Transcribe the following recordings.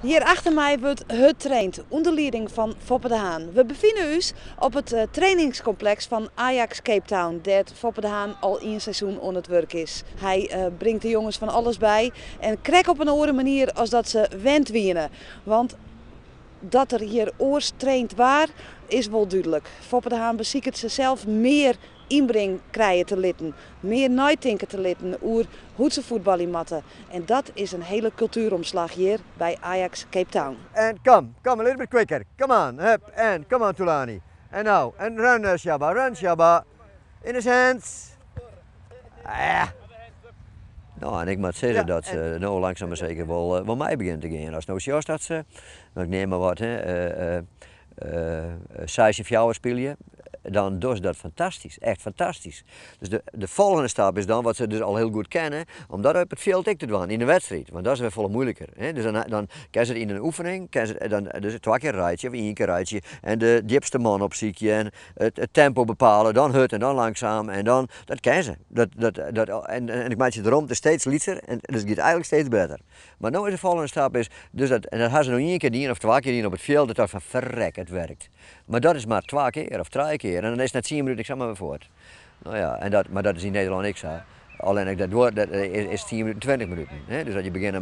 Hjir achter my wurdt hurd traind ûnder lieding fan Foppe de Haan. We befine ús op it trainingskompleks fan Ajax Cape Town, dêr't Foppe de Haan al ien seizoen oan it wurk is. Hy bringt de jonges fan alles by en krekt op in oare manier as dat se wend wiene. Want dat der hjir oars traind waard, is wol dúdlik. Foppe de Haan besiket se sels mear ynbring krije te litten, mear neitinke te litten oer hoe't se fuotbalje moatte. En dat is in hiele kultueromslach hjir by Ajax Cape Town. And come, come a little bit quicker. Come on, hup, and come on Tulani. And now, and run Shabba, run Shabba. In his hands. Ah. No, en ik moat sizze dat se no langsum mar seker wol, wol mei begjinne te gean. Ast no sjochst dat se, ik neam mar wat, hè, 6-4 spylje, dan dogge se dat fantastysk, echt fantastysk. Dus de folgjende stap is dan, wat se dus al hiel goed kenne, om dat op it fjild ek te dwaan, yn de wedstriid. Want dat is wer folle muoiliker. Hè? Dus dan kinne se it yn in oefening, kinne se dan, dus twa kear reitsje of ien kear reitsje en de djipste man opsykje en it tempo bepale, dan hurd en dan langsaam en dan, dat kinne se. En ik meitsje de romte steeds lytser en dus it giet eigentlik steeds better. Mar no is de folgjende stap is, dus dat, en dat ha se no ien kear dien of twa kear dien op it fjild, dat tocht fan ferrek, it werkt. Mar dat is mar twa kear of trije kear en dan is it nei tsien minuten ek samar wer fuort. No ja, en dat, mar dat is yn Nederlân ek sa. Allinnich dat duorret, dat is tsien minuten, 20 minuten. Hè? Dus as je begjinne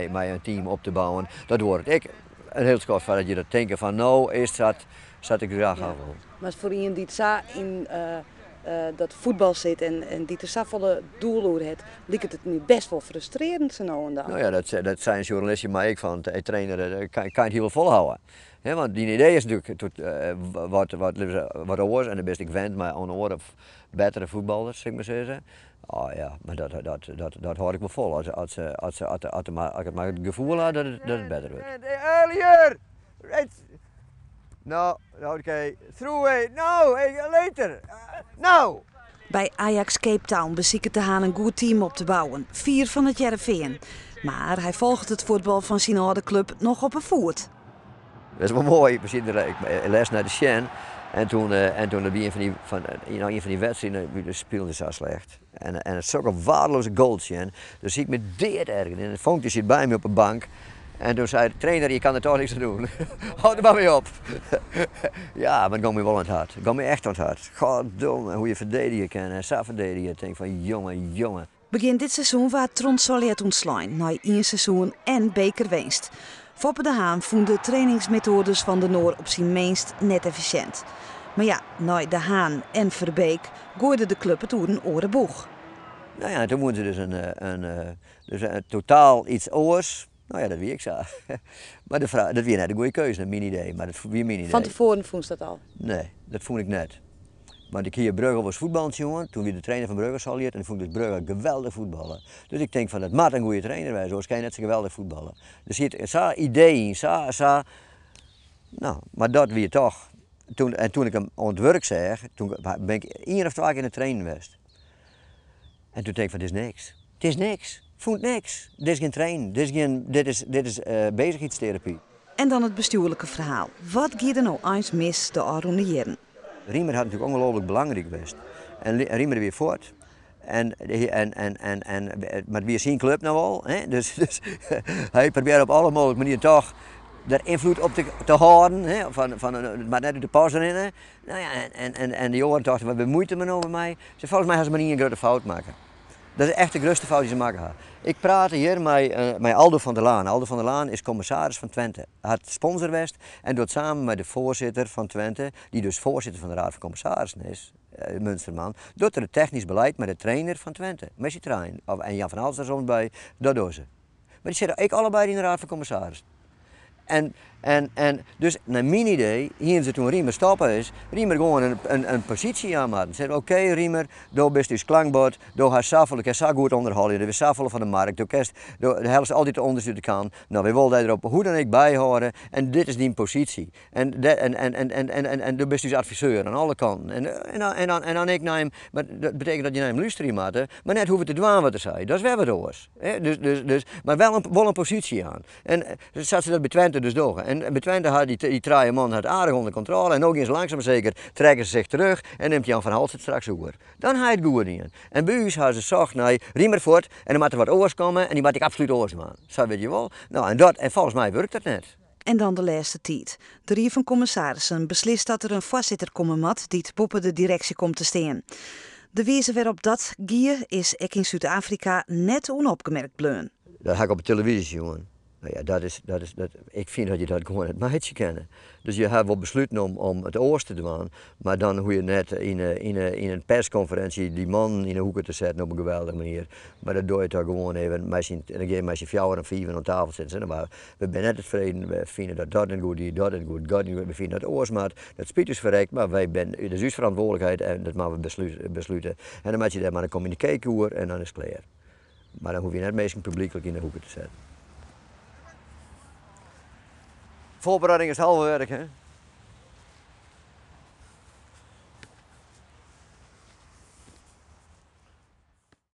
mei in team op te bouwen, dat duorret ek in hiel skoft foardat je dat tinke fan no is it sa't ik graach ha wol. Mar foar ien dy't sa yn dat fuotbal sit en dy't der safolle doel oer hat, liket it my best wol frustrearjend sa no en dan. No ja, dat sei in sjoernalist tsjin my ek fan, hey, trainer, kan je it hiel wol folhâlde? Hè, want dyn idee is natuerlik wat oars en dan bist ek wend mei oan oare bettere fuotballers, sil ik mar sizze. Oh ja, mar dat hâld ik wol fol. As ik mar it gefoel ha dat it better wurdt. Earlier! No, oké. Through it. No, later. No! By Ajax Cape Town besiket De Haan in goed team op te bouwen, fier fan It Hearrenfean. Mar hy folget it fuotbal fan syn âlde klup noch op 'e foet. Dat is wol moai, we sieten der lêsten nei te sjen en toen wie ien fan dy wedstriden, we spilen sa slecht. En sokke waardeloze goals sjen, dus ik my dead ergere. En Fonkje sit by my op de bank. En toen sei de trainer, je kan der toch niks oan doen. Hâld der mar mei op. Ja, mar it gong my wol oan it hert. It gong my echt oan it hert. Goddomme, hoe je ferdedigje kinne en sa ferdedigje. Ik tink fan, jonge, jonge. Begjin dit seizoen waard Trond Sollied ûntslein nei ien seizoen en bekerwinst. Foppe de Haan fûn de trainingsmetoades fan de Noar op syn minst net effisjint. Mar ja, nei De Haan en Verbeek goaide de klup it oer in oare boech. No ja, toen woene se dus dus een totaal iets oars. No ja, dat wie ek sa. Mar de fraach, dat wie net in goede keuze, myn idee. Mar dat wie myn idee. Fan tefoaren fûnst dat al? Nee, dat fûn ik net. Want ik hie Brugge wolris fuotballen sjoen. Toen wie de trainer fan Brugge Sollied en ik fûn dus Brugge geweldich fuotballen. Dus ik tink fan dat moat in goede trainer wêze, oars kin je net sa geweldich fuotballe. Der siet sa idee yn, sa. No, mar dat wie toch. En toen ik him oan it wurk seach, toen bin ik ien of twa kear yn de trainen west. En toen tink ik fan, dit is niks. It is niks. Ik fûn it niks. Dit is gjin trainen. Dit is beuzichheidsterapy. En dan it bestjoerlike ferhaal. Wat gie der no eins mis de ôfrûne jierren? Riemer hat natuerlik ongelooflijk belangryk west. En Riemer wie fuort. En, mar it wie syn klup noch wol. Hè? Dus hy probearre op alle mooglike manieren toch der ynfloed op te hâlden. Hè? Fan, it moat net út de pas rinne. No ja, en de oaren tochten, wat bemuoit er my no mei? Se, folgens my ha se mar ien grutte fout makke. Dat is echt de grutste fout dy't se makke ha. Ik prate hjir mei Aldo van der Laan. Aldo van der Laan is kommissaris fan Twente. Hy hat sponsor west en docht samen mei de foarsitter fan Twente, dy't dus foarsitter fan de Raad fan Kommissarissen is, Munsterman, docht er it technysk belied mei de trainer fan Twente, Messi Train, en Jan van Halst der soms by, dat dogge se. Mar dy sitte ek allebei yn de Raad fan Kommissarissen. En dus, nei myn idee, hiene se toen Riemer stoppe is, Riemer gewoan in posysje jaan moatten. Sei, oké Riemer, do bist ús klankbord, do hast safolle, kinst sa goed ûnderhâlde, do witst safolle fan de markt, do hellest altyd de ûnderste út de kan. No, wy wolle dy der op hoe dan ek byhâlde en dit is dyn posysje. En do bist ús adviseur oan alle kanten. En dan ek nei him, mar dat betekent dat je nei him lústerje moatte, mar net hoege te dwaan wat er sei. Dat is wer wat oars. Hè? Dus, mar wol in posysje jaan. En sa't se dat by Twente dus dogge. En by Twente ha dy dy trije mannen it aardich ûnder kontrôle en no gean se langzaam maar zeker, trekke se sich terug en nimt Jan van Halst it straks oer. Dan ha je it goed dien. En by ús ha se socht nei Riemer fuort en dan moat der wat oars komme en dy moat ek absolút oars dwaan. Sa wit je wol. No en dat, en folgens my wurket dat net. En dan de lêste tiid. De Rie fan Kommissarissen beslist dat der in foarsitter komme moat dy't boppe de direksje komt te stean. De wize wêrop't dat gie is ek yn Súd-Afrika net ûnopgemerkt bleaun. Dat ha ik op de televyzje sjoen. No ja, dat is, dat is, dat, ik fyn dat je dat gewoan net meitsje kinne. Dus je ha wol besluten om, om it oars te dwaan, mar dan hoege je net yn, yn, yn in perskonferinsje dy mannen yn 'e hoeke te setten op in geweldige manier. Mar dat doar je toch gewoan even mei syn, dan gean je mei syn fjouwer en fiven oan tafel sitten. Mar we binne net tefreden, we fine dat dat net goed wie, dat net goed, dat net goed, we fine dat oars moat. Dat spyt ús ferrekt, mar wy binne, it is ús ferantwurdlikheid en dat moatte we beslute. En dan moat je dêr mar in communiqué oer en dan is it klear. Mar dan hoege je net minsken publyklik yn 'e hoeke te setten. Voorbereiding is het halve werk, hè?